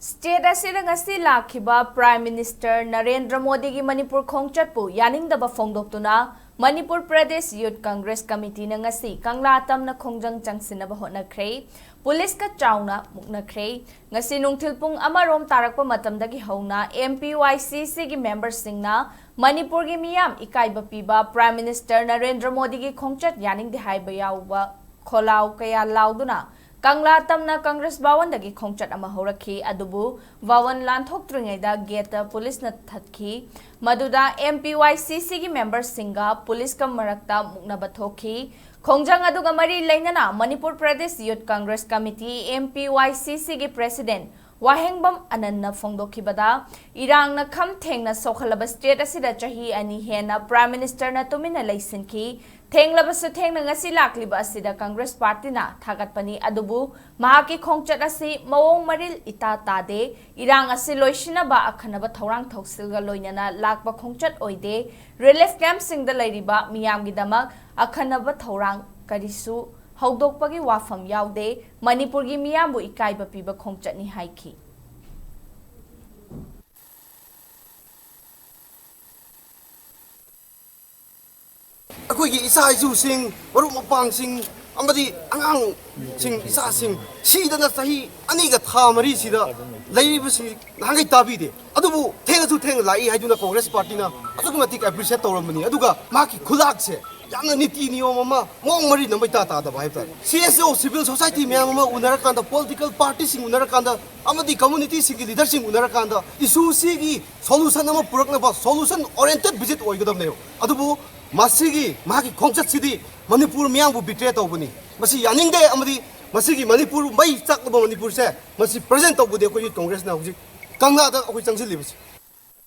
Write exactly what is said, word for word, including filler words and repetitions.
State ꯑꯁꯤꯗ ꯉꯁꯤ ꯂꯥꯛꯈꯤꯕ Prime Minister ꯅꯔꯦꯟꯗ꯭ꯔ ꯃꯣꯗꯤꯒꯤ ꯃꯅꯤꯄꯨꯔ ꯈꯣꯡꯆꯠꯄꯨ ꯌꯥꯅꯤꯡꯗꯕ ꯐꯣꯡꯗꯣꯛꯇꯨꯅ ꯃꯅꯤꯄꯨꯔ ꯄ꯭ꯔꯗꯦꯁ ꯌꯨꯠ ꯀꯪꯒ꯭ꯔꯦꯁ ꯀꯃꯤꯇꯤꯅ ꯉꯁꯤ ꯀꯪꯂꯥ ꯇꯝꯅ ꯈꯣꯡꯖꯪ ꯆꯪꯁꯤꯟꯅꯕ ꯍꯣꯠꯅꯈ꯭ꯔꯦ꯫ ꯄꯨꯂꯤꯁꯀ ꯆꯥꯎꯅ ꯃꯨꯛꯅꯈ꯭ꯔꯦ꯫ ꯉꯁꯤ ꯅꯨꯡꯊꯤꯜ ꯄꯨꯡ ꯑꯃ ꯔꯣꯝ ꯇꯥꯔꯛꯄ ꯃꯇꯝꯗꯒꯤ ꯍꯧꯅ M P Y C Cꯒꯤ memberꯁꯤꯡꯅ ꯃꯅꯤꯄꯨꯔꯒꯤ ꯃꯤꯌꯥꯝ ꯏꯀꯥꯏꯕ ꯄꯤꯕ Prime Minister ꯅꯔꯦꯟꯗ꯭ꯔ ꯃꯣꯗꯤꯒꯤ ꯈꯣꯡꯆꯠ ꯌꯥꯅꯤꯡꯗꯦ ꯍꯥꯏꯕ ꯌꯥꯎꯕ ꯈꯣꯜꯂꯥꯎ ꯀꯌꯥ ꯂꯥꯎꯗꯨꯅ ꯀꯪꯂꯥ ꯇꯝꯅ ꯀꯪꯒ꯭ꯔꯦꯁ ꯚꯋꯟꯗꯒꯤ ꯈꯣꯡꯆꯠ ꯑꯃ ꯍꯧꯔꯛꯈꯤ꯫ ꯑꯗꯨꯕꯨ ꯚꯋꯟ ꯂꯥꯟꯊꯣꯛꯇ꯭ꯔꯤꯉꯩꯗ gateꯇ ꯄꯨꯂꯤꯁꯅ ꯊꯠꯈꯤ꯫ ꯃꯗꯨꯗ M P Y C Cꯒꯤ memberꯁꯤꯡꯒ ꯄꯨꯂꯤꯁꯀ ꯃꯔꯛꯇ ꯃꯨꯛꯅꯕ ꯊꯣꯛꯈꯤ꯫ ꯈꯣꯡꯖꯪ ꯑꯗꯨꯒ ꯃꯔꯤ ꯂꯩꯅꯅ Manipur Pradesh youth congress committee, M P Y C Cꯒꯤ president ꯋꯥꯍꯦꯡꯕꯝ ꯑꯅꯟꯅ ꯐꯣꯡꯗꯣꯛꯈꯤꯕꯗ, ꯏꯔꯥꯡꯅ ꯈꯝ ꯊꯦꯡꯅ ꯁꯣꯛꯍꯜꯂꯕ state ꯑꯁꯤꯗ ꯆꯍꯤ ꯑꯅꯤ ꯍꯦꯟꯅ Prime Ministerꯅ ꯇꯨꯃꯤꯟꯅ ꯂꯩꯁꯤꯟꯈꯤ꯫ ꯊꯦꯡꯂꯕꯁꯨ ꯊꯦꯡꯅ ꯉꯁꯤ ꯂꯥꯛꯂꯤꯕ ꯑꯁꯤꯗ ꯀꯪꯒ꯭ꯔꯦꯁ ꯄꯥꯔꯇꯤꯅ ꯊꯥꯒꯠꯄꯅꯤ꯫ ꯑꯗꯨꯕꯨ ꯃꯍꯥꯛꯀꯤ ꯈꯣꯡꯆꯠ ꯑꯁꯤ ꯃꯑꯣꯡ ꯃꯔꯤꯜ ꯏꯇꯥ ꯇꯥꯗꯦ꯫ ꯏꯔꯥꯡ ꯑꯁꯤ ꯂꯣꯏꯁꯤꯟꯅꯕ ꯑꯈꯟꯅꯕ ꯊꯧꯔꯥꯡ ꯊꯧꯁꯤꯜꯒ ꯂꯣꯏꯅꯅ ꯂꯥꯛꯄ ꯈꯣꯡꯆꯠ ꯑꯣꯏꯗꯦ꯫ Relief campꯁꯤꯡꯗ ꯂꯩꯔꯤꯕ ꯃꯤꯌꯥꯝꯒꯤꯗꯃꯛ ꯑꯈꯟꯅꯕ ꯊꯧꯔꯥꯡ ꯀꯔꯤꯁꯨ ꯍꯧꯗꯣꯛꯄꯒꯤ ꯋꯥꯐꯝ ꯌꯥꯎꯗꯦ꯫ ꯃꯅꯤꯄꯨꯔꯒꯤ ꯃꯤꯌꯥꯝꯕꯨ ꯏꯀꯥꯏꯕ ꯄꯤꯕ ꯈꯣꯡꯆꯠꯅꯤ ꯍꯥꯏꯈꯤ꯫ ꯑꯩꯈꯣꯏꯒꯤ ꯏꯆꯥ ꯏꯁꯨꯁꯤꯡ, ꯃꯔꯨꯞ ꯃꯄꯥꯡꯁꯤꯡ ꯑꯃꯗꯤ ꯑꯉꯥꯡꯁꯤꯡ, ꯏꯆꯥꯁꯤꯡ ꯁꯤꯗꯅ ꯆꯍꯤ ꯑꯅꯤꯒ ꯊꯥ ꯃꯔꯤꯁꯤꯗ ꯂꯩꯔꯤꯕꯁꯤ ꯅꯍꯥꯟꯈꯩ ꯇꯥꯕꯤꯗꯦ꯫ ꯑꯗꯨꯕꯨ ꯊꯦꯡꯉꯁꯨ ꯊꯦꯡꯅ ꯂꯥꯛꯏ ꯍꯥꯏꯗꯨꯅ ꯀꯪꯒ꯭ꯔꯦꯁ ꯄꯥꯔꯇꯤꯅ ꯑꯗꯨꯛꯀꯤ ꯃꯇꯤꯛ appreciate ꯇꯧꯔꯝꯕꯅꯤ꯫ ꯑꯗꯨꯒ ꯃꯍꯥꯛꯀꯤ ꯈꯨꯂꯥꯛꯁꯦ ꯌꯥꯝꯅ ꯅꯤꯇꯤ ꯅꯤꯌꯣꯝ ꯑꯃ, ꯃꯑꯣꯡ ꯃꯔꯤꯟ ꯑꯃ ꯏꯇꯥ ꯇꯥꯗꯕ ꯍꯥꯏꯕ ꯇꯥꯔꯦ꯫ C S O, civil society ꯃꯌꯥꯝ ꯑꯃ ꯎꯅꯔꯀꯥꯟꯗ, political partyꯁꯤꯡ ꯎꯅꯔꯀꯥꯟꯗ ꯑꯃꯗꯤ communityꯁꯤꯡꯒꯤ leaderꯁꯤꯡ ꯎꯅꯔꯀꯥꯟꯗ issue ꯁꯤꯒꯤ solution ꯑꯃ ꯄꯨꯔꯛꯅꯕ solution oriented visit ꯑꯣꯏꯒꯗꯕꯅꯦꯕ꯫ ꯑꯗꯨꯕꯨ ꯃꯁꯤꯒꯤ ꯃꯍꯥꯛꯀꯤ ꯈꯣꯡꯆꯠꯁꯤꯗꯤ ꯃꯅꯤꯄꯨꯔ ꯃꯤꯌꯥꯝꯕꯨ betray ꯇꯧꯕꯅꯤ꯫ ꯃꯁꯤ ꯌꯥꯅꯤꯡꯗꯦ, ꯑꯃꯗꯤ ꯃꯁꯤꯒꯤ ꯃꯅꯤꯄꯨꯔ ꯃꯩ ꯆꯥꯛꯂꯕ ꯃꯅꯤꯄꯨꯔꯁꯦ ꯃꯁꯤ present ꯇꯧꯕꯗꯤ ꯑꯩꯈꯣꯏꯒꯤ ꯀꯪꯒ꯭ꯔꯦꯁꯅ ꯍꯧꯖꯤꯛ ꯀꯪꯂꯥꯗ ꯑꯩꯈꯣꯏ ꯆꯪꯁꯤꯜꯂꯤꯕꯁꯤ꯫